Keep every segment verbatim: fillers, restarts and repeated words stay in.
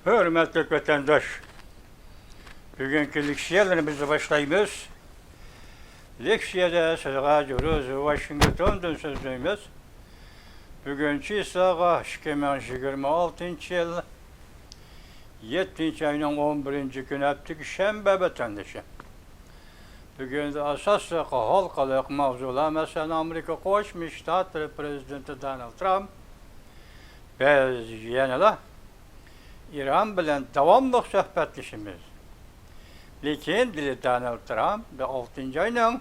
ھۆرمەتلىك ۋەتەنداش، بۈگۈنكى لېكسىيەلىرىمىزنى باشلايمىز. لېكسىيەدە سىزغە جۇرۇز ۋاشىنگتوندىن سۆزلەيمىز. بۈگۈن چىسلاغا ئىككى مىڭ يىگىرمە ئالتىنچى يىل يەتتىنچى ئاينىڭ ئون بىرىنچى كۈنى، ھەپتىكى شەنبە ۋەتەندىشى. بۈگۈن ئاساسلىق ھالقىلىق ماۋزۇلار، مەسىلەن، ئامېرىكا قوشما شتاتلىرى پرېزىدېنتى دونالد ترامپ، بىز يەنىلا ئىران بىلەن داۋاملىق سۆھبەتلىشىمىز. لېكىن، دېدى دونالد ترامپ، ئالتىنچى ئاينىڭ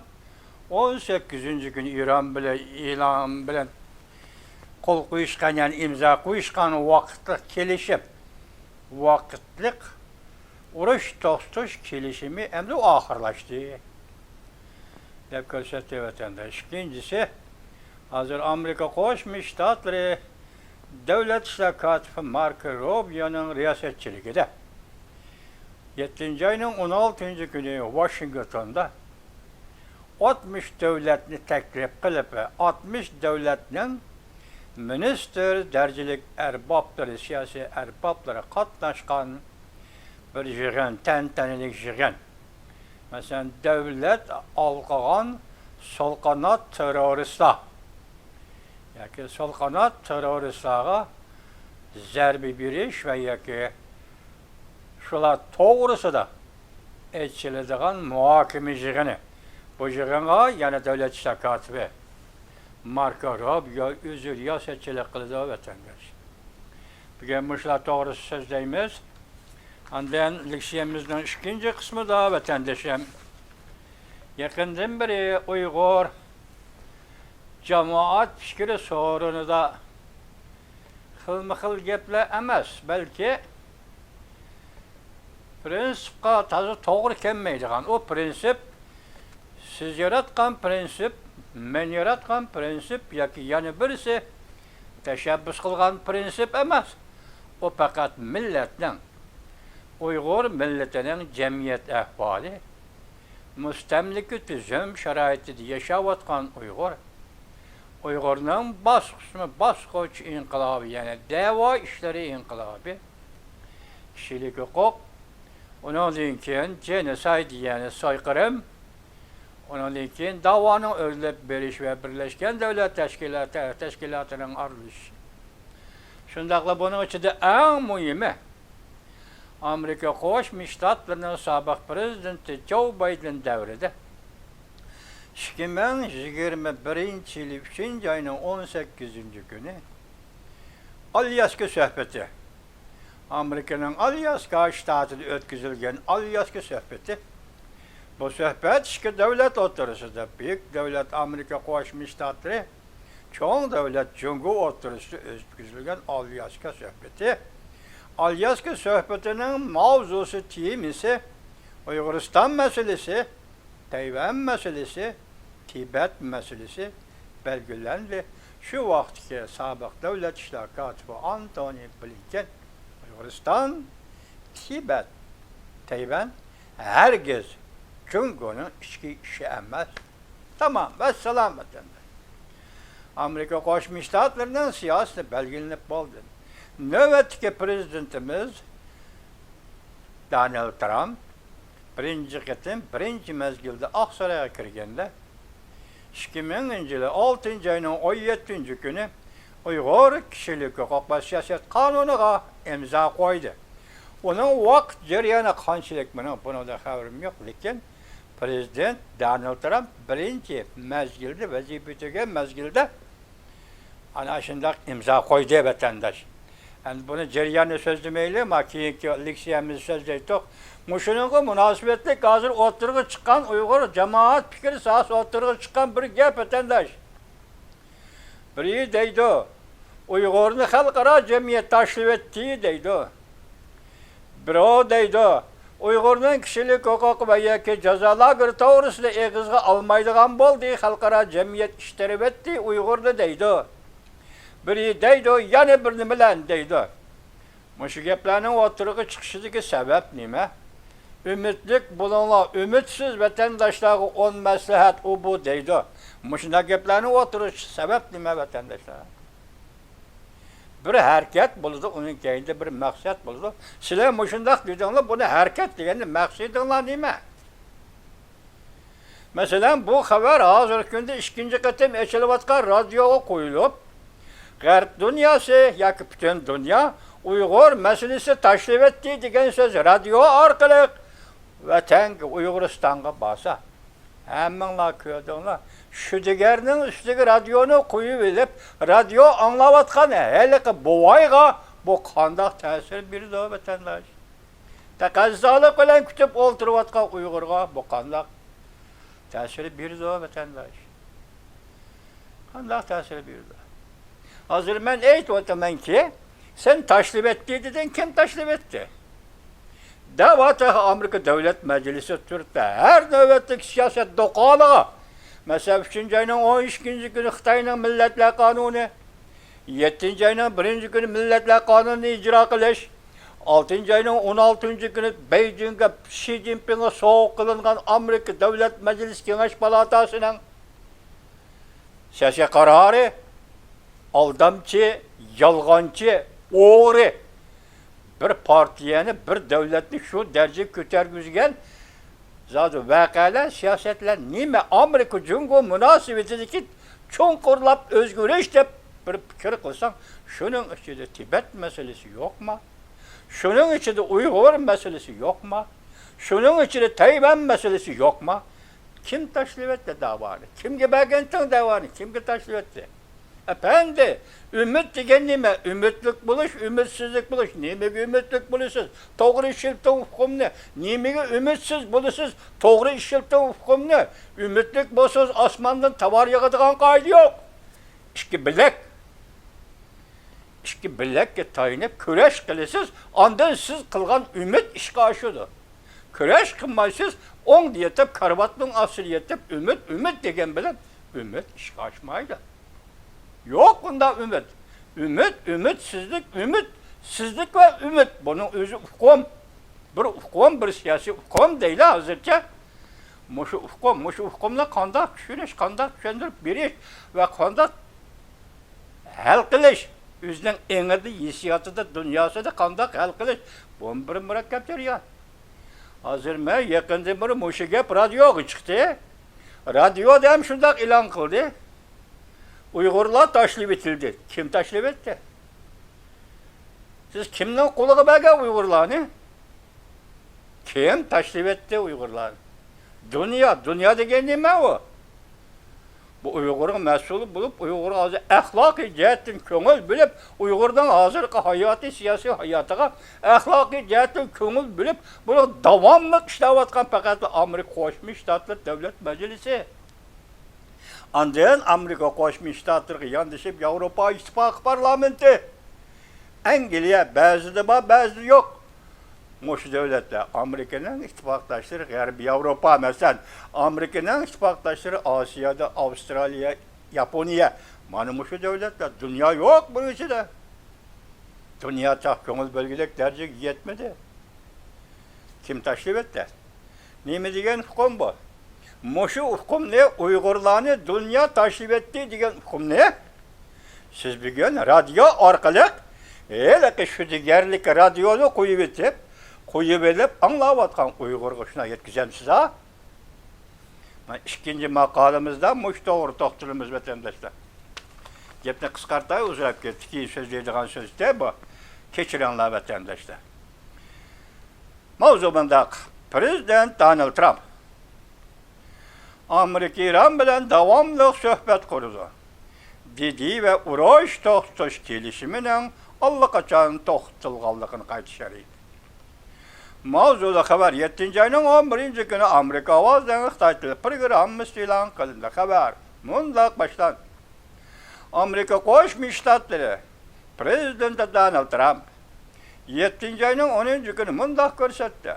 ئون سەككىزىنچى كۈنى ئىران بىلەن، ئىران بىلەن قول قويۇشقان، يەنى ئىمزا قويۇشقان ۋاقىتلىق كېلىشىم، ۋاقىتلىق ئۇرۇش توختىتىش كېلىشىمى ئەمدى ئاخىرلاشتى، دەپ كۆرسەتتى ۋەتەنداش. ئىككىنچىسى، ھازىر ئامېرىكا قوشما شتاتلىرى دۆلەت ئىشلار كاتىپى ماركو روبىيونىڭ رىياسەتچىلىكىدە يەتتىنچى ئاينىڭ ئون ئالتىنچى كۈنى ۋاشىنگتوندا ئاتمىش دۆلەتنى تەكلىپ قىلىپ، ئاتمىش دۆلەتنىڭ مىنىستىر دەرىجىلىك ئەربابلىرى، سىياسىي ئەربابلىرى قاتناشقان بىر يىغىن، تەنتەنىلىك يىغىن. مەسىلەن، دۆلەت ھالقىغان سول قانات تېررورىستلار ياكى سول قانات تېررورىستلارغا زەربە بېرىش ۋە ياكى شۇلار توغرىسىدا ئېچىلىدىغان مۇھاكىمە يىغىنى. بۇ يىغىنغا يەنە دۆلەت ئىشلار كاتىپى ماركو روبىيو ئۆزى رىياسەتچىلىك قىلىدۇ، ۋەتەنداش. بۈگۈن مۇشۇلار توغرىسىدا سۆزلەيمىز. ئاندىن لېكسىيەمىزنىڭ ئىككىنچى قىسمىدا، ۋەتەندىشىم، يېقىندىن بېرى ئۇيغۇر جامائەت پىكرى سورۇنىدا خىلمۇ خىل گەپلەر ئەمەس، بەلكى پرىنسىپقا تازا توغرا كەلمەيدىغان، ئۇ پرىنسىپ، سىز ياراتقان پرىنسىپ، مەن ياراتقان پرىنسىپ ياكى يەنە بىرسى تەشەببۇس قىلغان پرىنسىپ ئەمەس. ئۇ پەقەت مىللەتنىڭ، ئۇيغۇر مىللىتىنىڭ جەمئىيەت ئەھۋالى، مۇستەملىكە تۈزۈم شارائىتىدا ياشاۋاتقان ئۇيغۇر، ئۇيغۇرنىڭ باسقۇچمۇ باسقۇچ ئىنقىلابى، يەنى دەۋا ئىشلىرى ئىنقىلابى، كىشىلىك ھوقۇق، ئۇنىڭدىن كېيىن جېنوسايد، يەنى سويقىرىم، ئۇنىڭدىن كېيىن داۋانىڭ ئۆرلەپ بېرىش ۋە بىرلەشكەن دۆلەت تەشكىلاتى، تەشكىلاتىنىڭ ئارىلىشىشى. شۇنداقلا بۇنىڭ ئىچىدە ئەڭ مۇھىمى، ئامېرىكا قوشما شتاتلىرىنىڭ سابىق پرېزىدېنتى جو بايدېن دەۋرىدە ئىككى مىڭ يىگىرمە بىرىنچى يىلى ئۈچىنچى ئاينىڭ ئون سەككىزىنچى كۈنى ئالياسكا سۆھبىتى، ئامېرىكىنىڭ ئالياسكا شتاتىدا ئۆتكۈزۈلگەن ئالياسكا سۆھبىتى. بۇ سۆھبەت ئىككى دۆلەت ئوتتۇرىسىدا، بۈيۈك دۆلەت ئامېرىكا قوشما شتاتلىرى، چوڭ دۆلەت جۇڭگو ئوتتۇرىسىدا ئۆتكۈزۈلگەن ئالياسكا سۆھبىتى. ئالياسكا سۆھبىتىنىڭ ماۋزۇسى، تېمىسى ئۇيغۇرىستان مەسىلىسى، تەيۋەن مەسىلىسى، تىبەت مەسىلىسى بەلگىلەندى. شۇ ۋاقىتتىكى سابىق دۆلەت ئىشلار كاتىپى ئانتونى بلىنكېن ئۇيغۇرىستان، تىبەت، تەيۋەن ھەرگىز جۇڭگونىڭ ئىچكى ئىشى ئەمەس. تامام، ۋەسسالام، ۋەتەنداش. ئامېرىكا قوشما شتاتلىرىنىڭ سىياسىتى بەلگىلىنىپ بولدى. نۆۋەتتىكى پرېزىدېنتىمىز دونالد ترامپ بىرىنچى قېتىم، بىرىنچى مەزگىلدە ئاقسارايغا كىرگەندە، ئىككى مىڭىنچى يىلى ئالتىنچى ئاينىڭ ئون يەتتىنچى كۈنى ئۇيغۇر كىشىلىك ھوقۇق ۋە سىياسەت قانۇنىغا ئىمزا قويدى. ئۇنىڭ ۋاقىت جەريانى قانچىلىك، مېنىڭ بۇنىڭدىن خەۋىرىم يوق، لېكىن پرېزىدېنت دونالد ترامپ بىرىنچى مەزگىلدە، ۋەزىپە تۈگىگەن مەزگىلدە، ئانا شۇنداق ئىمزا قويدى، ۋەتەنداش. ئەمدى بۇنى جەرياننى سۆزلىمەيلى، ما كېيىنكى لېكسىيەمىزدە سۆزلەيتتۇق. مۇشۇنىڭغا مۇناسىۋەتلىك ھازىر ئوتتۇرىغا چىققان ئۇيغۇر جامائەت پىكرى ساھەسى ئوتتۇرىغا چىققان بىر گەپ، ۋەتەنداش. بىرى دەيدۇ، ئۇيغۇرنى خەلقئارا جەمئىيەت تاشلىۋەتتى دەيدۇ. بىراۋ دەيدۇ، ئۇيغۇرنىڭ كىشىلىك ھوقۇقى ۋە ياكى جازا لاگېرى توغرىسىدا ئېغىزغا ئالمايدىغان بولدى، خەلقئارا جەمئىيەت ئىتتىرىۋەتتى ئۇيغۇرنى دەيدۇ. بىرى دەيدۇ، يەنە بىر نېمىلەرنى دەيدۇ. مۇشۇ گەپلەرنىڭ ئوتتۇرىغا چىقىشىدىكى سەۋەب نېمە؟ ئۈمىدلىك بولۇڭلار، ئۈمىدسىز ۋەتەنداشلارغا ئون مەسلىھەت، ئۇ بۇ دەيدۇ. مۇشۇنداق گەپلەرنىڭ ئوتتۇرىغا چىقىش سەۋەب نېمە، ۋەتەنداشلار؟ بىر ھەرىكەت بولىدۇ، ئۇنىڭ كەينىدە بىر مەقسەت بولىدۇ. سىلەر مۇشۇنداق دېدىڭلار، بۇنى ھەرىكەت دېگەندە مەقسىتىڭلار نېمە؟ مەسىلەن، بۇ خەۋەر ھازىرقى كۈندە ئىككىنچى قېتىم ئېچىلىۋاتقان رادىيوغا قويۇلۇپ، غەرب دۇنياسى ياكى پۈتۈن دۇنيا ئۇيغۇر مەسىلىسى تاشلىۋەتتى دېگەن سۆز رادىيو ئارقىلىق ۋەتەنگە، ئۇيغۇرىستانغا بارسا، ھەممىڭلار كۆردۈڭلار. شۈدىگەرنىڭ ئۈستىگە رادىيونى قويۇۋېلىپ، رادىيو ئاڭلاۋاتقان ھېلىقى بوۋايغا بۇ قانداق تەسىر بېرىدۇ، ۋەتەنداش؟ تەقەززالىق بىلەن كۈتۈپ ئولتۇرۇۋاتقان ئۇيغۇرغا بۇ قانداق تەسىر بېرىدۇ، ۋەتەنداش؟ قانداق تەسىر بېرىدۇ؟ ھازىر مەن ئېيتىۋاتىمەنكى، سەن تاشلىۋەتتى دېدىڭ، كىم تاشلىۋەتتى؟ دەۋاتىدۇ ئامېرىكا دۆلەت مەجلىسى تۈرتتە ھەر نۆۋەتلىك سىياسەت دوقالىغا. مەسىلەن، ئۈچىنچى ئاينىڭ ئون ئىككىنچى كۈنى خىتاينىڭ مىللەتلەر قانۇنى، يەتتىنچى ئاينىڭ بىرىنچى كۈنى مىللەتلەر قانۇنىنى ئىجرا قىلىش، ئالتىنچى ئاينىڭ ئون ئالتىنچى كۈنى بېيجىڭغا شى جىنپىڭغا سوۋغا قىلىنغان ئامېرىكا دۆلەت مەجلىسى كېڭەش پالاتاسىنىڭ سىياسىي قارارى، ئالدامچى، يالغانچى، ئوغرى بىر پارتىيەنى، بىر دۆلەتنى شۇ دەرىجىگە كۆتۈرگۈزگەن زادى ۋەقەلەر، سىياسەتلەر نېمە؟ ئامېرىكا جۇڭگو مۇناسىۋىتىدىكى چوڭقۇرلاپ ئۆزگىرىش دەپ بىر پىكىر قىلساڭ، شۇنىڭ ئىچىدە تىبەت مەسىلىسى يوقما؟ شۇنىڭ ئىچىدە ئۇيغۇر مەسىلىسى يوقما؟ شۇنىڭ ئىچىدە تەيۋەن مەسىلىسى يوقما؟ كىم تاشلىۋەتتى دەۋانى؟ كىمگە بەرگەنتىڭ دەۋانى؟ كىمگە تاشلىۋەتتى؟ ئەپەندى، ئۈمىد دېگەن نېمە؟ ئۈمىدلىك بولۇش، ئۈمىدسىزلىك بولۇش. نېمىگە ئۈمىدلىك بولىسىز؟ توغرا ئىشلىتىڭ ئۇقۇمنى. نېمىگە ئۈمىدسىز بولىسىز؟ توغرا ئىشلىتىڭ ئۇقۇمنى. ئۈمىدلىك بولسىڭىز، ئاسماندىن تاۋار ياغىدىغان قائىدە يوق. ئىككى بىلەك، ئىككى بىلەككە تايىنىپ كۈرەش قىلىسىز، ئاندىن سىز قىلغان ئۈمىد ئىشقا ئاشىدۇ. كۈرەش قىلمايسىز، ئوڭدا يېتىپ، كارىۋاتنىڭ ئاستىدا يېتىپ، ئۈمىد، ئۈمىد دېگەن بىلەن ئۈمىد ئىشقا ئاشمايدۇ. يوق ئۇنداق ئۈمىد. ئۈمىد، ئۈمىدسىزلىك، ئۈمىدسىزلىك ۋە ئۈمىد. بۇنىڭ ئۆزى ئۇقۇم. بىر ئۇقۇم، بىر سىياسىي ئۇقۇم دەيلى ھازىرچە. مۇشۇ ئۇقۇم، مۇشۇ ئۇقۇمنى قانداق چۈشىنىش، قانداق چۈشەندۈرۈپ بېرىش ۋە قانداق ھەل قىلىش، ئۆزىنىڭ ئېڭىدا، ھېسسىياتىدا، دۇنياسىدا قانداق ھەل قىلىش، بۇمۇ بىر مۇرەككەپ جەريان. ھازىر مەن يېقىندىن بېرى مۇشۇ گەپ رادىيوغا چىقتى. رادىيودا ھەم شۇنداق ئېلان قىلدى. ئۇيغۇرلار تاشلىۋېتىلدى. كىم تاشلىۋەتتى؟ سىز كىمنىڭ قولىغا بەرگەن ئۇيغۇرلارنى؟ كىم تاشلىۋەتتى ئۇيغۇرلارنى؟ دۇنيا، دۇنيا دېگەن نېمە ئۇ؟ بۇ ئۇيغۇرغا مەسئۇل بولۇپ، ئۇيغۇرغا ھازىر ئەخلاقىي جەھەتتىن كۆڭۈل بۆلۈپ، ئۇيغۇرنىڭ ھازىرقى ھاياتى، سىياسىي ھاياتىغا ئەخلاقىي جەھەتتىن كۆڭۈل بۆلۈپ، بۇنىڭ داۋاملىق ئىشلەۋاتقان پەقەتلا ئامېرىكا قوشما شتاتلىرى دۆلەت مەجلىسى. ئاندىن ئامېرىكا قوشما شتاتلىرىغا ياندىشىپ ياۋروپا ئىتتىپاقى پارلامېنتى، ئەنگلىيە، بەزىدە بار، بەزىدە يوق. مۇشۇ دۆلەتلەر، ئامېرىكىنىڭ ئىتتىپاقداشلىرى غەربىي ياۋروپا، مەسىلەن، ئامېرىكىنىڭ ئىتتىپاقداشلىرى ئاسىيادا ئاۋسترالىيە، ياپونىيە. مانا مۇشۇ دۆلەتلەر، دۇنيا يوق بۇنىڭ ئىچىدە. دۇنيا تېخى كۆڭۈل بۆلگۈدەك دەرىجىگە يەتمىدى. كىم تاشلىۋەتتى؟ نېمە دېگەن ئۇقۇم بۇ؟ مۇشۇ ئۇقۇمنى، ئۇيغۇرلارنى دۇنيا تاشلىۋەتتى دېگەن ئۇقۇمنى سىز بۈگۈن رادىيو ئارقىلىق ھېلىقى شۈدىگەرلىك رادىيونى قويۇۋېتىپ، قويۇۋېلىپ ئاڭلاۋاتقان ئۇيغۇرغا شۇنداق يەتكۈزەمسىز ھا؟ مانا ئىككىنچى ماقالىمىزدا مۇشۇ توغرا توختىلىمىز، ۋەتەنداشلار. گەپنى قىسقارتاي، ئۇزىراپ كەتتى، كېيىن سۆزلەيدىغان سۆزدە بۇ. كەچۈرۈڭلار، ۋەتەنداشلار. ماۋزۇ مۇنداق، پىرېزىدېنت دونالد ترامپ ئامېرىكا ئىران بىلەن داۋاملىق سۆھبەت قۇرىدۇ، دېدى ۋە ئۇرۇش توختىتىش كېلىشىمىنىڭ ئاللىقاچان توختىتىلغانلىقىنى قايتا شەرھلىدى. ماۋزۇلۇق خەۋەر، يەتتىنچى ئاينىڭ ئون بىرىنچى كۈنى ئامېرىكا ئاۋازىنىڭ خىتاي تىلى پروگراممىسى ئېلان قىلىندى. خەۋەر مۇنداق باشلاندى. ئامېرىكا قوشما شتاتلىرى پىرېزىدېنتى دونالد ترامپ يەتتىنچى ئاينىڭ ئونىنچى كۈنى مۇنداق كۆرسەتتى: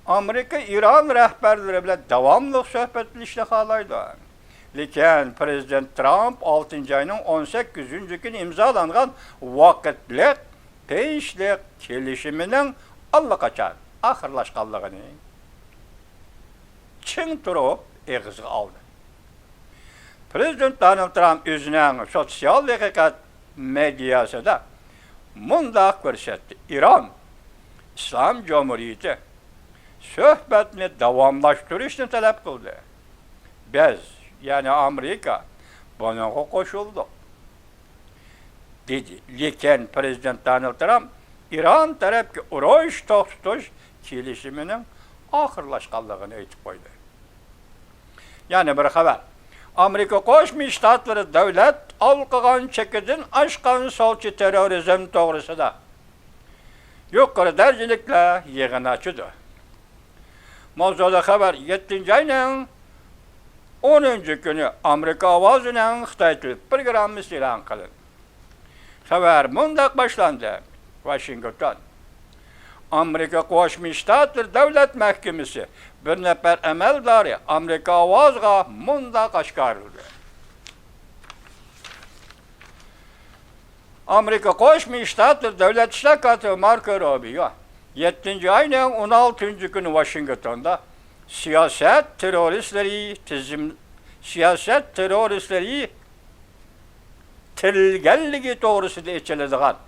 ئامېرىكا ئىران رەھبەرلىرى بىلەن داۋاملىق سۆھبەتلىشىشنى خالايدۇ. لېكىن پىرېزىدېنت ترامپ ئالتىنچى ئاينىڭ ئون سەككىزىنچى كۈنى ئىمزالانغان ۋاقىتلىق تىنچلىق كېلىشىمىنىڭ ئاللىقاچان ئاخىرلاشقانلىقىنى چىڭ تۇرۇپ ئېغىزغا ئالدى. پىرېزىدېنت دونالد ترامپ ئۆزىنىڭ سوتسىيال ھەقىقەت مېدىياسىدا مۇنداق كۆرسەتتى: ئىران ئىسلام جۇمھۇرىيىتى سۆھبەتنى داۋاملاشتۇرۇشنى تەلەپ قىلدى. بىز، يەنى ئامېرىكا، بۇنىڭغا قوشۇلدۇق، دېدى. لېكىن پىرېزىدېنت دونالد ترامپ ئىران تەرەپكە ئۇرۇش توختىتىش كېلىشىمىنىڭ ئاخىرلاشقانلىقىنى ئېيتىپ قويدى. يەنە بىر خەۋەر. ئامېرىكا قوشما شتاتلىرى دۆلەت ھالقىغان چېكىدىن ئاشقان سولچى تېررورىزم توغرىسىدا يۇقىرى دەرىجىلىكلەر يىغىنى ئاچىدۇ. ماۋزۇلۇق خەۋەر يەتتىنچى ئاينىڭ ئونىنچى كۈنى ئامېرىكا ئاۋازىنىڭ خىتاي تىل پروگراممىسى ئېلان قىلىندى. خەۋەر مۇنداق باشلاندى: ۋاشىنگتون. ئامېرىكا قوشما شتاتلىرى دۆلەت مەھكىمىسى بىر نەپەر ئەمەلدارى ئامېرىكا ئاۋازىغا مۇنداق ئاشكارىلىدى: ئامېرىكا قوشما شتاتلىرى دۆلەت ئىشلار كاتىپى ماركو روبىيو يەتتىنچى ئاينىڭ ئون ئالتىنچى كۈنى ۋاشىنگتوندا سىياسەت تېررورىستلىرى تىزىم، سىياسەت تېررورىستلىرى تىرىلگەنلىكى توغرىسىدا ئېچىلىدىغان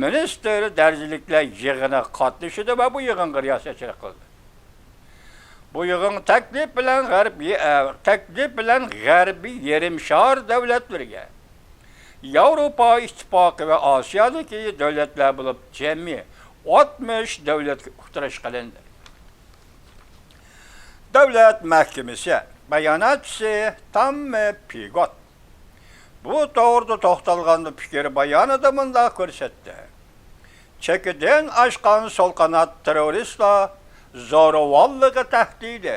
مىنىستىر دەرىجىلىكلەر يىغىنىغا قاتنىشىدۇ ۋە بۇ يىغىنغا رىياسەتچىلىك قىلىدۇ. بۇ يىغىن تەكلىپ بىلەن غەربىي، ئە، تەكلىپ بىلەن غەربىي يېرىم شار دۆلەتلىرىگە، ياۋروپا ئىتتىپاقى ۋە ئاسىيادىكى دۆلەتلەر بولۇپ جەمئىي ئاتمىش دۆلەتكە ئۇقتۇرۇش قىلىندى. دۆلەت مەھكىمىسى باياناتچىسى تاممى پىگوت بۇ توغرىدا توختالغان پىكىر بايانىدا مۇنداق كۆرسەتتى: چېكىدىن ئاشقان سول قانات تېررورىستلار زورىۋانلىقى تەھدىتى.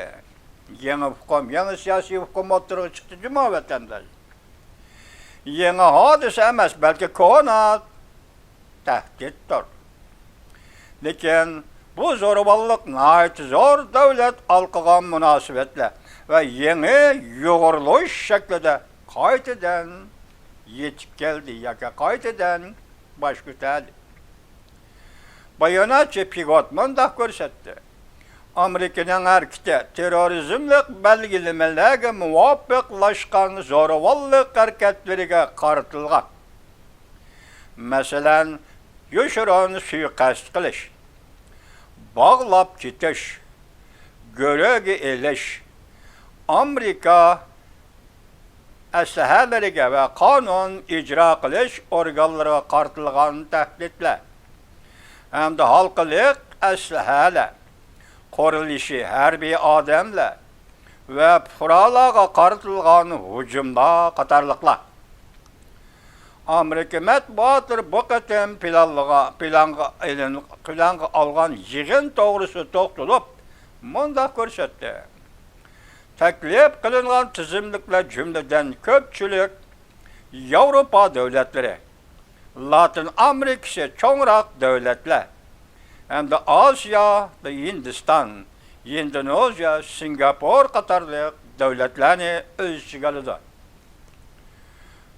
يېڭى ئۇقۇم، يېڭى سىياسىي ئۇقۇم ئوتتۇرىغا چىقتى، جۇما ۋەتەنداش. يېڭى ھادىسە ئەمەس، بەلكى كونا تەھدىتتۇر. لېكىن بۇ زورىۋانلىق ناھايىتى زور دۆلەت ھالقىغان مۇناسىۋەتلەر ۋە يېڭى يۇغۇرۇلۇش شەكلىدە قايتىدىن يېتىپ كەلدى ياكى قايتىدىن باش كۆتەردى. باياناتچى پىگوت مۇنداق كۆرسەتتى: ئامېرىكىنىڭ ھەرىكىتى تېررورىزملىق بەلگىلىمىلەرگە مۇۋاپىقلاشقان زورىۋانلىق ھەرىكەتلىرىگە قارىتىلغان. مەسىلەن، يوشۇرۇن سۇيىقەست قىلىش، باغلاپ كېتىش، گۆرۈگە ئېلىش، ئامېرىكا ئەسلىھەلىرىگە ۋە قانۇن ئىجرا قىلىش ئورگانلىرىغا قارىتىلغان تەھدىتلەر ھەمدە ھالقىلىق ئەسلىھەلەر قۇرۇلۇشى، ھەربىي ئادەملەر ۋە پۇقرالارغا قارىتىلغان ھۇجۇملار قاتارلىقلار. ئامېرىكا مەتبۇئاتلىرى بۇ قېتىم پىلانلىغا-، پىلانغا ئېلىن-، پىلانغا ئالغان يىغىن توغرىسىدا توختىلىپ، مۇنداق كۆرسەتتى: تەكلىپ قىلىنغان تىزىملىكلەر، جۈملىدىن كۆپچىلىك ياۋروپا دۆلەتلىرى، لاتىن ئامېرىكىسى چوڭراق دۆلەتلەر ھەمدە ئاسىيا، ھىندىستان، ئىندونېزىيە، سىنگاپور قاتارلىق دۆلەتلەرنى ئۆز ئىچىگە ئالىدۇ.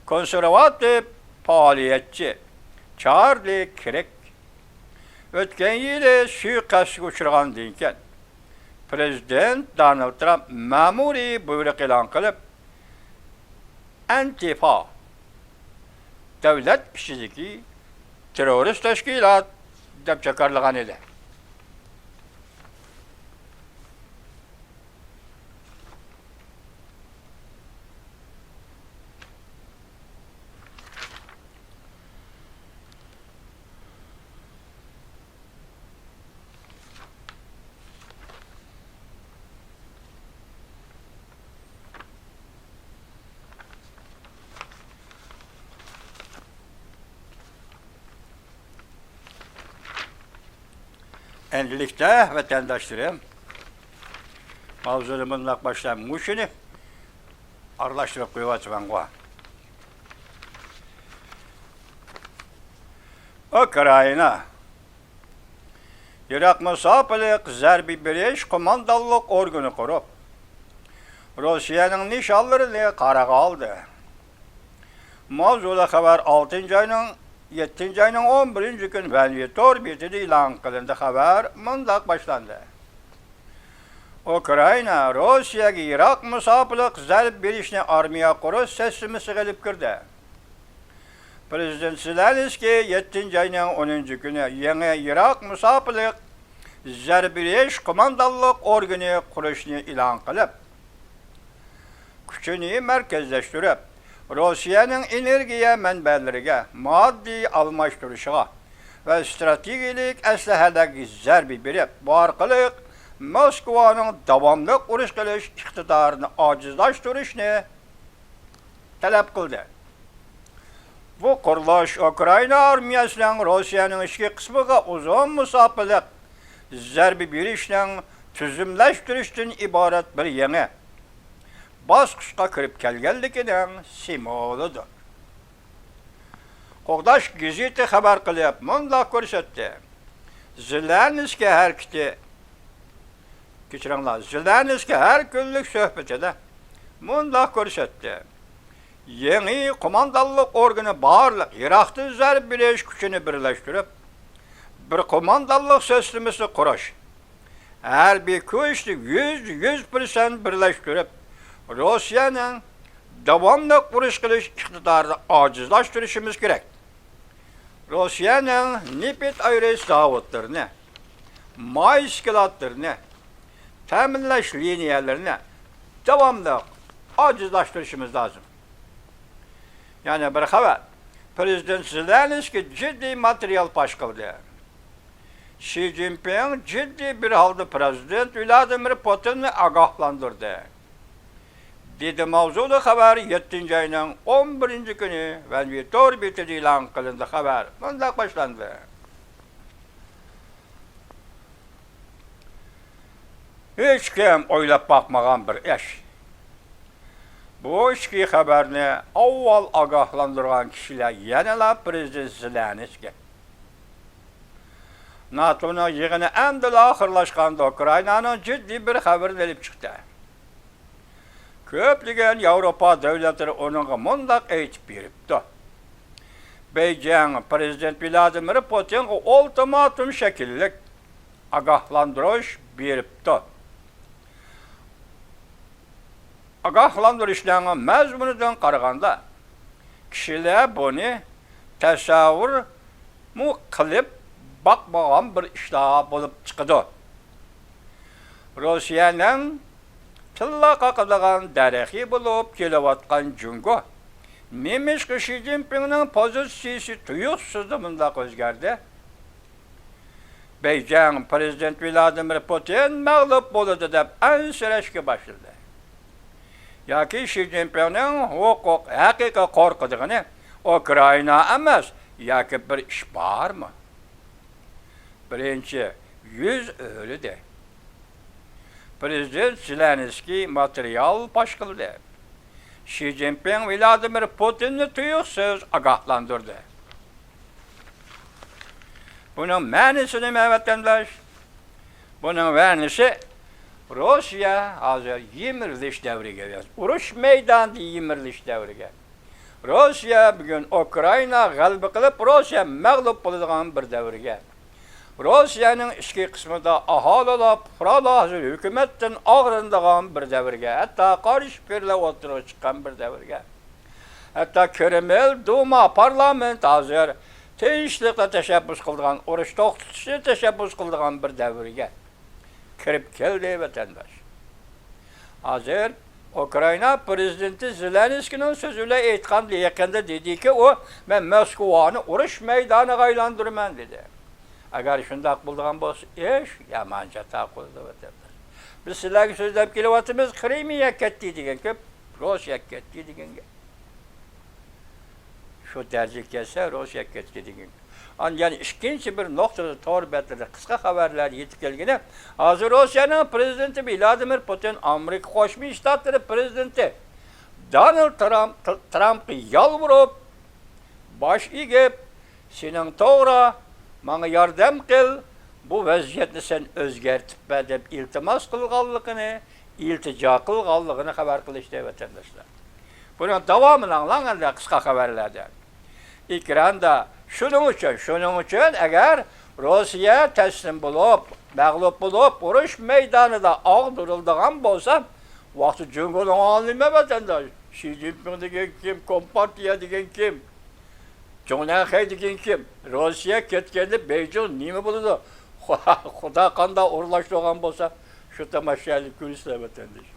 كونسېرۋاتىپ پائالىيەتچى چارلى كىرك ئۆتكەن يىلى سۇيىقەستكە ئۇچرىغاندىن كېيىن، پىرېزىدېنت دونالد ترامپ مەمۇرىي بۇيرۇق ئېلان قىلىپ، ئەنتىفا دۆلەت ئىچىدىكى تېررورىست تەشكىلات دەپ جاكارلىغان ئىدى. ئەمدىلىكتە ۋەتەنداشلىرىم، ماۋزۇنى مۇنداق باشلاپ، مۇشۇنى ئارىلاشتۇرۇپ قويۇۋاتىمەنغۇ. ئۇكرائىنا يىراق مۇساپىلىق زەربە بېرىش قوماندانلىق ئورگىنى قۇرۇپ، روسىيەنىڭ نىشانلىرىنى قارىغا ئالدى. ماۋزۇلۇق خەۋەر ئالتىنچى ئاينىڭ، يەتتىنچى ئاينىڭ ئون بىرىنچى كۈنى ۋەنۋى تور بېتىدە ئېلان قىلىندى. خەۋەر مۇنداق باشلاندى: ئۇكرائىنا روسىيەگە يىراق مۇساپىلىق زەربە بېرىشنى ئارمىيە قۇرۇش سىستېمىسىغا ئېلىپ كىردى. پىرېزىدېنت زېلېنسكىي يەتتىنچى ئاينىڭ ئونىنچى كۈنى يېڭى يىراق مۇساپىلىق زەربە بېرىش قوماندانلىق ئورگىنى قۇرۇشنى ئېلان قىلىپ، كۈچىنى مەركەزلەشتۈرۈپ، روسىيەنىڭ ئېنېرگىيە مەنبەلىرىگە، ماددىي ئالماشتۇرۇشىغا ۋە ئىستراتېگىيەلىك ئەسلىھەلەرگە زەربە بېرىپ، بۇ ئارقىلىق موسكۋانىڭ داۋاملىق ئۇرۇش قىلىش ئىقتىدارىنى ئاجىزلاشتۇرۇشنى تەلەپ قىلدى. بۇ قۇرۇلۇش ئۇكرائىنا ئارمىيەسىنىڭ روسىيەنىڭ ئىچكى قىسمىغا ئۇزۇن مۇساپىلىق زەربە بېرىشنىڭ تۈزۈملەشتۈرۈشتىن ئىبارەت بىر يېڭى باسقۇچقا كىرىپ كەلگەنلىكىنىڭ سىمۋولىدۇر. قوغداش گېزىتى خەۋەر قىلىپ مۇنداق كۆرسەتتى: زېلېنسكىي ھەرىكىتى، كەچۈرۈڭلار، زېلېنسكىي ھەر كۈنلۈك سۆھبىتىدە مۇنداق كۆرسەتتى: يېڭى قوماندانلىق ئورگىنى بارلىق يىراقتىن زەربە بېرىش كۈچىنى بىرلەشتۈرۈپ، بىر قوماندانلىق سىستېمىسى قۇرۇش، ھەربىي كۈچنى يۈزدە يۈز پىرسەنت بىرلەشتۈرۈپ، روسىيەنىڭ داۋاملىق ئۇرۇش قىلىش ئىقتىدارىنى ئاجىزلاشتۇرۇشىمىز كېرەك. روسىيەنىڭ نېفىت ئايرىش زاۋۇتلىرىنى، ماي ئىسكىلاتلىرىنى، تەمىنلەش لىنىيەلىرىنى داۋاملىق ئاجىزلاشتۇرۇشىمىز لازىم. يەنە بىر خەۋەر. پىرېزىدېنت زېلېنسكىي جىددىي ماتېرىيال پاش قىلدى. شى جىنپىڭ جىددىي بىر ھالدا پىرېزىدېنت ۋلادىمىر پۇتىننى ئاگاھلاندۇردى. دېدى ماۋزۇلۇق خەۋەر يەتتىنچى ئاينىڭ ئون بىرىنچى كۈنى ۋەنۋى تور بېتىدە ئېلان قىلىندى. خەۋەر مۇنداق باشلاندى. ھېچكىم ئويلاپ باقمىغان بىر ئىش. بۇ ئىچكى خەۋەرنى ئاۋۋال ئاگاھلاندۇرغان كىشىلەر يەنىلا پىرېزىدېنت زېلېنسكىي. ناتونىڭ يىغىنى ئەمدىلا ئاخىرلاشقاندا ئۇكرائىنانىڭ جىددىي بىر خەۋىرىنى ئېلىپ چىقتى. كۆپلىگەن ياۋروپا دۆلەتلىرى ئۇنىڭغا مۇنداق ئېيتىپ بېرىپتۇ: بېيجىڭ پىرېزىدېنت ۋلادىمىر پۇتىنغا ئۇلتىماتوم شەكىللىك ئاگاھلاندۇرۇش بېرىپتۇ. ئاگاھلاندۇرۇشنىڭ مەزمۇنىدىن قارىغاندا، كىشىلەر بۇنى تەسەۋۋۇرمۇ قىلىپ باقمىغان بىر ئىشلار بولۇپ چىقىدۇ. روسىيەنىڭ تىللا قاقىدىغان دەرىخى بولۇپ كېلىۋاتقان جۇڭگو نېمىشقا شى جىنپىڭنىڭ پوزىتسىيىسى تۇيۇقسىزلا مۇنداق ئۆزگەردى؟ بېيجىڭ پىرېزىدېنت ۋلادىمىر پۇتىن مەغلۇپ بولىدۇ دەپ ئەنسىرەشكە باشلىدى. ياكى شى جىنپىڭنىڭ ھوقۇق، ھەقىقىي قورقىدىغىنى ئۇكرائىنا ئەمەس، ياكى بىر ئىش بارمۇ؟ بىرىنچى، يۈز ئۆرۈدى. پىرېزىدېنت زېلېنسكىي ماتېرىيال پاش قىلدى. شى جىنپىڭ ۋلادىمىر پۇتىننى تۇيۇقسىز ئاگاھلاندۇردى. بۇنىڭ مەنىسى نېمە، ۋەتەنداش؟ بۇنىڭ مەنىسى، روسىيە ھازىر يىمىرىلىش دەۋرىگە، ئۇرۇش مەيدانىدا يىمىرىلىش دەۋرىگە. روسىيە بۈگۈن ئۇكرائىنا غەلىبە قىلىپ، روسىيە مەغلۇپ بولىدىغان بىر دەۋرگە، روسىيەنىڭ ئىچكى قىسمىدا ئاھالىلەر، پۇقرالار ھازىر ھۆكۈمەتتىن ئاغرىنىدىغان بىر دەۋرگە، ھەتتا قارشى پىكىرلەر ئوتتۇرىغا چىققان بىر دەۋرگە، ھەتتا كرېمىل، دۇما، پارلامېنت ھازىر تىنچلىقنى تەشەببۇس قىلىدىغان، ئۇرۇش توختىتىشنى تەشەببۇس قىلىدىغان بىر دەۋرگە كىرىپ كەلدى، ۋەتەنداش. ھازىر ئۇكرائىنا پىرېزىدېنتى زېلېنسكىينىڭ سۆزى بىلەن ئېيتقاندا، يېقىندا دېدىكى، ئۇ، مەن موسكۋانى ئۇرۇش مەيدانىغا ئايلاندۇرىمەن، دېدى. ئەگەر شۇنداق بولىدىغان بولسا، ئىش يامان چاتاق بولىدۇ، ۋەتەنداش. بىز سىلەرگە سۆزلەپ كېلىۋاتىمىز، كرىمىيە كەتتى دېگەن گەپ، روسىيە كەتتى دېگەن گەپ. شۇ دەرىجىگە كەلسە، روسىيە كەتتى دېگەن. ئاندىن يەنە ئىككىنچى بىر نۇقتىدا، تور بەتلىرىدە، قىسقا خەۋەرلەردە يېتىپ كەلگىنى، ھازىر روسىيەنىڭ پىرېزىدېنتى ۋلادىمىر پۇتىن ئامېرىكا قوشما شتاتلىرى پىرېزىدېنتى دونالد ترامپ، ترامپقا يالۋۇرۇپ، باش ئېگىپ، سېنىڭ توغرا، ماڭا ياردەم قىل، بۇ ۋەزىيەتنى سەن ئۆزگەرتىپ بەر، دەپ ئىلتىماس قىلغانلىقىنى، ئىلتىجا قىلغانلىقىنى خەۋەر قىلىشتى، ۋەتەنداشلار. بۇنىڭ داۋامىنى ئاڭلاڭ ئەمدى قىسقا خەۋەرلەردە. ئېكراندا، شۇنىڭ ئۈچۈن، شۇنىڭ ئۈچۈن ئەگەر روسىيە تەسلىم بولۇپ، مەغلۇپ بولۇپ، ئۇرۇش مەيدانىدا ئاغدۇرۇلىدىغان بولسا، ۋاقتى جۇڭگونىڭ ئالىمى، ۋەتەنداش، شى جىنپىڭ دېگەن كىم، كومپارتىيە دېگەن كىم؟ جۇڭنەنخەي دېگەن كىم؟ روسىيە كەتكەندە بېيجىڭ نېمە بولىدۇ؟ خۇدا قانداق ئورۇنلاشتۇرغان بولسا، شۇ تاماشايىنلار كۆرسىلەر، ۋەتەنداش.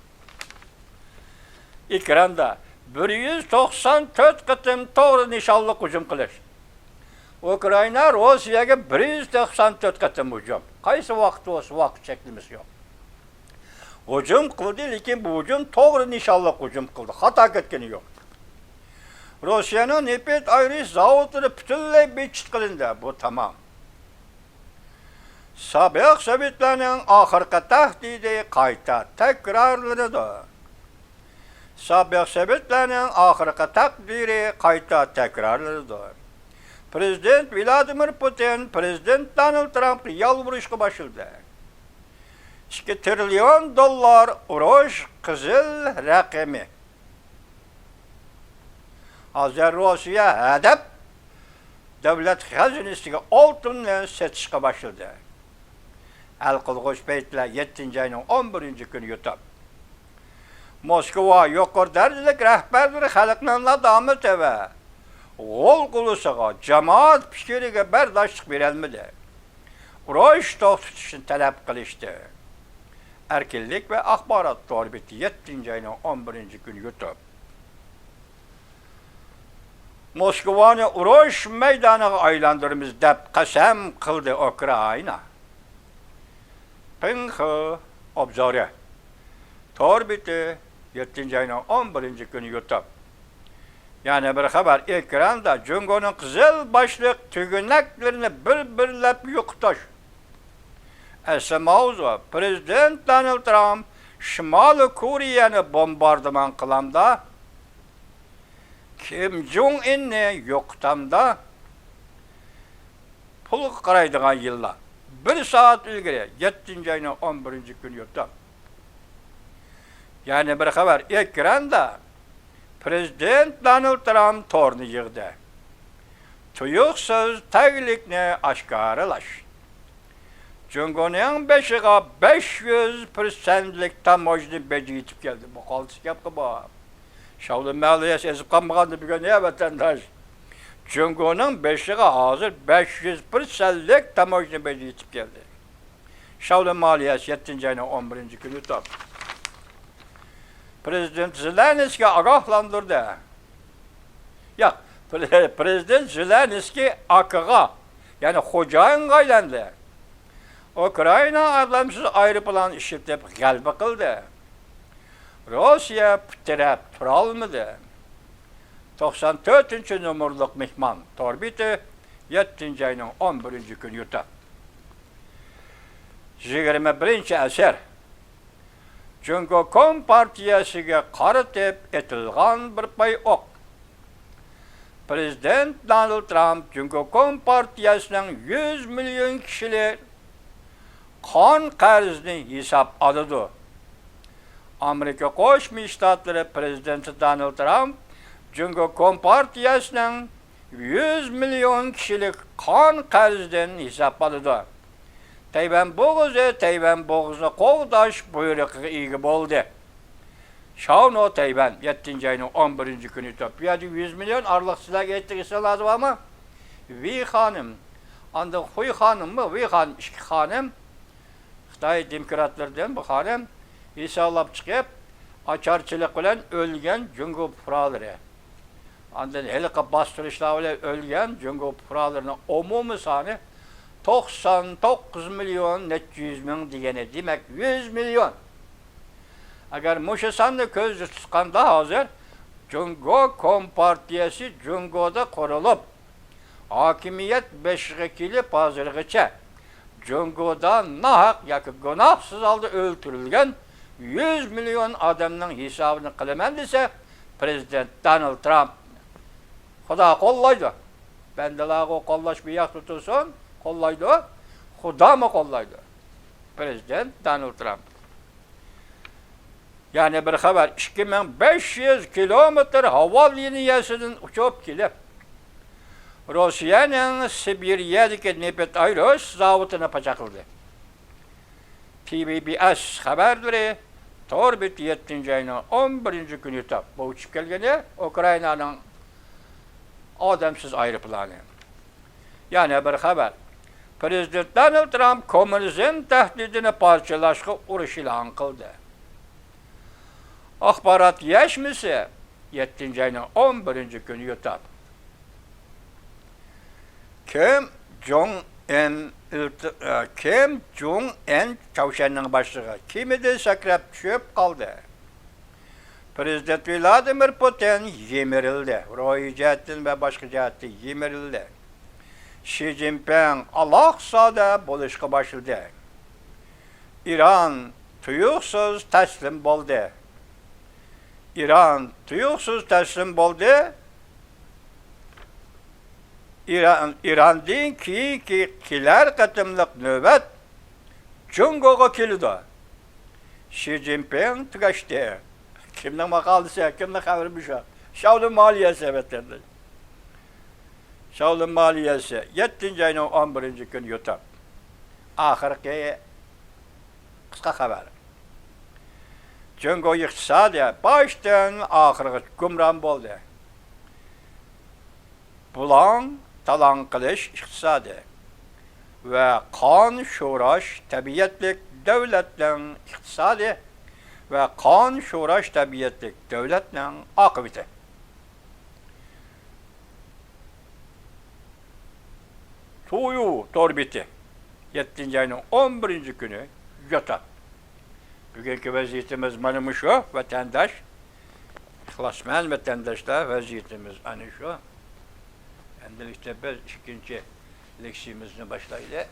ئېكراندا بىر يۈز توقسان تۆت قېتىم توغرا نىشانلىق ھۇجۇم قىلىش. ئۇكرائىنا روسىيەگە بىر يۈز توقسان تۆت قېتىم ھۇجۇم. قايسى ۋاقىت بولسا ۋاقىت چەكلىمىسى يوق. ھۇجۇم قىلدى، لېكىن بۇ ھۇجۇم توغرا نىشانلىق ھۇجۇم قىلدى. خاتا كەتكىنى يوق. روسىيەنىڭ نېفىت ئايرىش زاۋۇتلىرى پۈتۈنلەي بىتچىت قىلىندى. بۇ تامام. سابىق سوۋېتلارنىڭ ئاخىرقى تەھدىتى قايتا تەكرارلىنىدۇ. سابىق سوۋېتلارنىڭ ئاخىرقى تەقدىرى قايتا تەكرارلىنىدۇ. پرېزىدېنت ۋلادىمىر پۇتىن پرېزىدېنت دونالد ترامپقا يالۋۇرۇشقا باشلىدى. ئىككى تىرىليون دوللار ئۇرۇش قىزىل رەقىمى. ھازىر روسىيە ھەدەپ دۆلەت خەزىنىسىگە ئالتۇننى سېتىشقا باشلىدى. ھەل قىلغۇچ پەيتلەر يەتتىنچى ئاينىڭ ئون بىرىنچى كۈنى يۇتۇپ. موسكۋا يۇقىرى دەرىجىلىك رەھبەرلىرى خەلقنىڭ نادامىتى ۋە غۇلغۇلىسىغا، جامائەت پىكرىگە بەرداشلىق بېرەلمىدى. ئۇرۇش توختىتىشنى تەلەپ قىلىشتى. ئەركىنلىك ۋە ئاخبارات تور بېتى يەتتىنچى ئاينىڭ ئون بىرىنچى كۈنى يۇتۇپ. موسكۋانى ئۇرۇش مەيدانىغا ئايلاندۇرىمىز دەپ قەسەم قىلدى ئۇكرائىنا. پىڭخې ئوبزورى. تور بېتى يەتتىنچى ئاينىڭ ئون بىرىنچى كۈنى يۇتۇپ. يەنە بىر خەۋەر ئېكراندا جۇڭگونىڭ قىزىل باشلىق تۈگۈنەكلىرىنى بىر-بىرلەپ يوقىتىش. ئەسلى ماۋزۇ، پرېزىدېنت دونالد ترامپ شىمالىي كورېيەنى بومباردىمان قىلامدا، كىم جۇڭ ئىننى يوقىتامدا، پۇلغا قارايدىغان يىللار. بىر سائەت ئىلگىرى، يەتتىنچى ئاينىڭ ئون بىرىنچى كۈنى يۇتۇپ. يەنە بىر خەۋەر ئېكراندا، پرېزىدېنت دونالد ترامپ تورنى يىغدى. تۇيۇقسىز تەگلىكنى ئاشكارىلاش. جۇڭگونىڭ بېشىغا بەش يۈز پىرسەنتلىك تاموژنا بېجى يېتىپ كەلدى. بۇ قالتىس گەپقۇ بۇ. شاۋلۇن مەلىيەسى ئېزىپ قالمىغاندا بۈگۈن، ھە، ۋەتەنداش. جۇڭگونىڭ بېشىغا ھازىر بەش يۈز پىرسەنتلىك تاموژنا بېجى يېتىپ كەلدى. شاۋلۇن مالىيەسى يەتتىنچى ئاينىڭ ئون بىرىنچى كۈنى توپ. پرېزىدېنت زېلېنسكىي ئاگاھلاندۇردى. ياق، پرې-، پرېزىدېنت زېلېنسكىي ئاكىغا، يەنى خوجايىنغا ئايلاندى. ئۇكرائىنا ئادەمسىز ئايروپىلان ئىشلىتىپ غەلىبە قىلدى. روسىيە پۇت تىرەپ تۇرالمىدى. توقسان تۆتىنچى نومۇرلۇق مېھمان تور بېتى يەتتىنچى ئاينىڭ ئون بىرىنچى كۈنى يۇتۇپ. يىگىرمە بىرىنچى ئەسىر. جۇڭگو كومپارتىيەسىگە قارىتىپ ئېتىلغان بىر پاي ئوق. پرېزىدېنت دونالد ترامپ جۇڭگو كومپارتىيەسىنىڭ يۈز مىليون كىشىلىك قان قەرزىنى ھېساب ئالىدۇ. ئامېرىكا قوشما شتاتلىرى پرېزىدېنتى دونالد ترامپ جۇڭگو كومپارتىيەسىنىڭ يۈز مىليون كىشىلىك قان قەرزىدىن ھېساب ئالىدۇ. تەيۋەن بوغۇزى، تەيۋەن بوغۇزىنى قوغداش بۇيرۇقىغا ئىگە بولدى. شاۋنو تەيۋەن، يەتتىنچى ئاينىڭ ئون بىرىنچى كۈنى توپ. بۇ يەردە يۈز مىليون ئارىلىق سىلەرگە ئېيتتۇق، ئېسىڭلاردا بارمۇ؟ ۋېي خانىم، ئاندىن خۇي خانىممۇ، ۋېي خانىم، ئىككى خانىم. خىتاي دېموكراتلىرىدىن بۇ خانىم ھېسابلاپ چىقىپ، ئاچارچىلىق بىلەن ئۆلگەن جۇڭگو پۇقرالىرى. ئاندىن ھېلىقى باستۇرۇشلار بىلەن ئۆلگەن جۇڭگو پۇقرالىرىنىڭ ئومۇمىي سانى توقسان توققۇز مىليون نەچچە يۈز مىڭ دېگەنى، دېمەك، يۈز مىليون. ئەگەر مۇشۇ ساننى كۆزدە تۇتقاندا، ھازىر جۇڭگو كومپارتىيەسى جۇڭگودا قۇرۇلۇپ، ھاكىمىيەت بېشىغا كېلىپ ھازىرغىچە جۇڭگودا ناھەق ياكى گۇناھسىز ھالدا ئۆلتۈرۈلگەن يۈز مىليون ئادەمنىڭ ھېسابىنى قىلىمەن دېسە، پرېزىدېنت دونالد ترامپ، خۇدا قوللايدۇ. بەندىلەرغۇ قوللاش بۇ ياقتا تۇرسۇن، قوللايدۇ. خۇدامۇ قوللايدۇ. پرېزىدېنت دونالد ترامپ. يەنە بىر خەۋەر، ئىككى مىڭ بەش يۈز كىلومېتىر ھاۋا لىنىيەسىدىن ئۇچۇپ كېلىپ، روسىيەنىڭ سىبىرىيەدىكى نېفىت ئايرىش زاۋۇتىنى پاچاقلىدى. تى ۋى بى ئېس خەۋەرلىرى تور بېتى يەتتىنچى ئاينىڭ ئون بىرىنچى كۈنى تاپ. بۇ ئۇچۇپ كەلگىنى ئۇكرائىنانىڭ ئادەمسىز ئايروپىلانى. يەنە بىر خەۋەر. پىرېزىدېنت دونالد ترامپ كوممۇنىزم تەھدىتىنى پارچىلاشقا ئۇرۇش ئېلان قىلدى. ئاخبارات يەشمىسى، يەتتىنچى ئاينىڭ ئون بىرىنچى كۈنى يوتاپ. كىم جوڭ ئىن ئىلت-، ئە، كىم جوڭ ئىن چاۋشيەننىڭ باشلىقى كېمىدىن سەكرەپ چۈشۈپ قالدى. پىرېزىدېنت ۋلادىمىر پۇتىن يىمىرىلدى، روھىي جەھەتتىن ۋە باشقا جەھەتتىن يىمىرىلدى. شى جىنپىڭ ئالاقىسادە بولۇشقا باشلىدى. ئىران تۇيۇقسىز تەسلىم بولدى. ئىران تۇيۇقسىز تەسلىم بولدى. ئىران، ئىراندىن كېيىنكى كېلەر قېتىملىق نۆۋەت جۇڭگوغا كېلىدۇ. شى جىنپىڭ تۈگەشتى. كىمنىڭ ماقالىسى، كىمنىڭ خەۋىرى مۇشۇ؟ شاۋلىن مالىيەسى، ۋەتەنداش. شاۋلىن مالىيەسى، يەتتىنچى ئاينىڭ ئون بىرىنچى كۈنى يوتاپ. ئاخىرقى قىسقا خەۋەر. جۇڭگو ئىقتىسادى باشتىن ئاخىرغىچە گۇمران بولدى. بۇلاڭ تالاڭ قىلىش ئىقتىسادى ۋە قان شوراش تەبىئەتلىك دۆلەتنىڭ ئىقتىسادى ۋە قان شوراش تەبىئەتلىك دۆلەتنىڭ ئاقىۋىتى. تويۇ تور بېتى، يەتتىنچى ئاينىڭ ئون بىرىنچى كۈنى يوتاپ. بۈگۈنكى ۋەزىيىتىمىز مانا مۇشۇ، ۋەتەنداش. ئىخلاسمەن ۋەتەنداشلار، ۋەزىيىتىمىز ئەنە شۇ. ئەمدىلىكتە بىز ئىككىنچى لېكسىيىمىزنى باشلايلى.